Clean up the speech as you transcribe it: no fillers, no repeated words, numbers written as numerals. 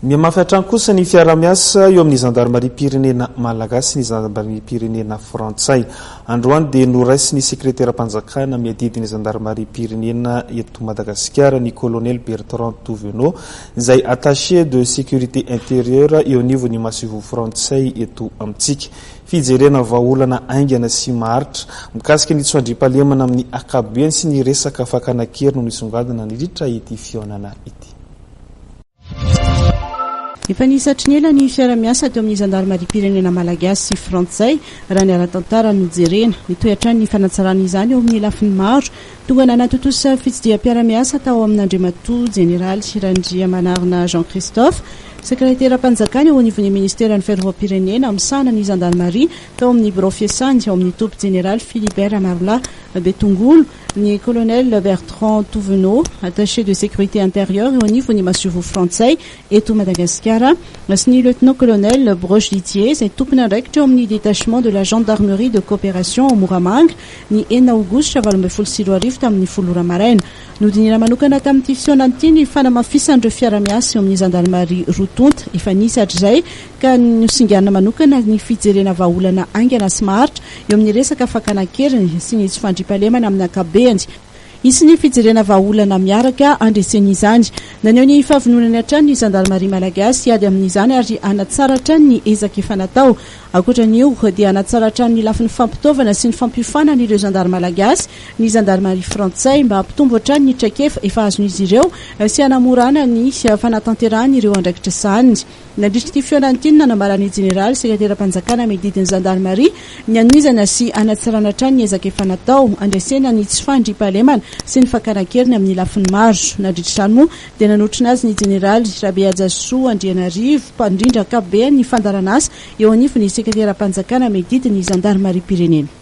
Mihamafy hatrany kosa ny fiaraha-miasa eo amin'ny zandarimariam-pirenena malagasy sy ny zandarimariam-pirenena frantsay. Androany dia noraisin'ny sekreteram-panjakana miadidy ny zandarimariam-pirenena eto Madagasikara ny kolonely Bertrand Thouvenot izay attaché de sécurité intérieure eo anivon'ny masoivoho frantsay eto amintsika. Fijerena vahaolana haingana sy maharitra mikasika ny tsy fandriampahalemana amin'ny ankapobeny sy ny resaka fakana an-kery no nisongadina nandritra ity fihaonana ity. Efa nisy hatry ny ela ny fiara-miasa teo amin'ny zandarimariam-pirenena malagasy sy frantsay raha ny ara-tantara no jerena. Mitohy hatrany ny fanatsarana izany eo amin'ny lafiny maro. Tonga nanatontosa fitsidiham-piara-miasa tao amin'Andriamatoa Jeneraly Randriamanarina Jean Christophe, Sekreteram-panjakana eo anivon'ny Ministeran'ny Fiarovam-pirenena misahana ny zandarimaria tao amin'ny birao fiasany ao amin'ny toby Jeneraly Philibert Ramarolahy Betongolo, Ny Colonel Bertrand Thouvenot, attaché de sécurité intérieure eo anivon'ny masoivoho frantsay eto Madagasikara sy ny Lieutenant Colonel Broche Didier izay tompon'andraikitra eo amin'ny détachement de la gendarmerie de coopération ao Moramanga ny enina aogositra 2018 tamin'ny 10 ora maraina. Nodinihina manokana tamin'ity fihaonana ity ny fanamafisan'ireo fiara-miasa eo amin'ny zandarimaria roa tonta efa nisy hatrizay ka nosinganina manokana ny fijerena vahaolana haingana sy maharitra eo amin'ny resaka fakana an-keriny sy ny tsy fandriampahalemana amin'ny ankapobeny. Hisy ny fijerena vahaolana miaraka handresena izany. Naneho ny fahavononany hatrany ny zandarimaria malagasy hiady amin'izany ary hanatsara hatrany ny ezaka efa natao. Ankoatra an'io dia hanatsara hatrany ny lafiny fampitaovana sy ny fampiofanana ireo zandary malagasy ny zandarimaria frantsay mba hampitombo hatrany ny traikefa efa azon'izy ireo sy hanamorana ny fanatanterahany ireo andraikitra sahaniny. Nandritra ity fihaonana ity no nanambaran'ny Jeneraly Sekreteram-panjakana miadidy ny Zandarimaria ny hanohizana sy hanatsarana hatrany ny ezaka efa natao handresena ny tsy fandriampahalemana sy ny fakana an-keriny amin'ny lafiny maro. Nandritra izany moa dia nanotrona azy ny Jeneraly Rabehajasoa Andrianarivo, mpandrindra ankapobeany ny fandaharanasa eo anivon'ny Sekreteram-panjakana miadidy ny Zandarimariam-pirenena.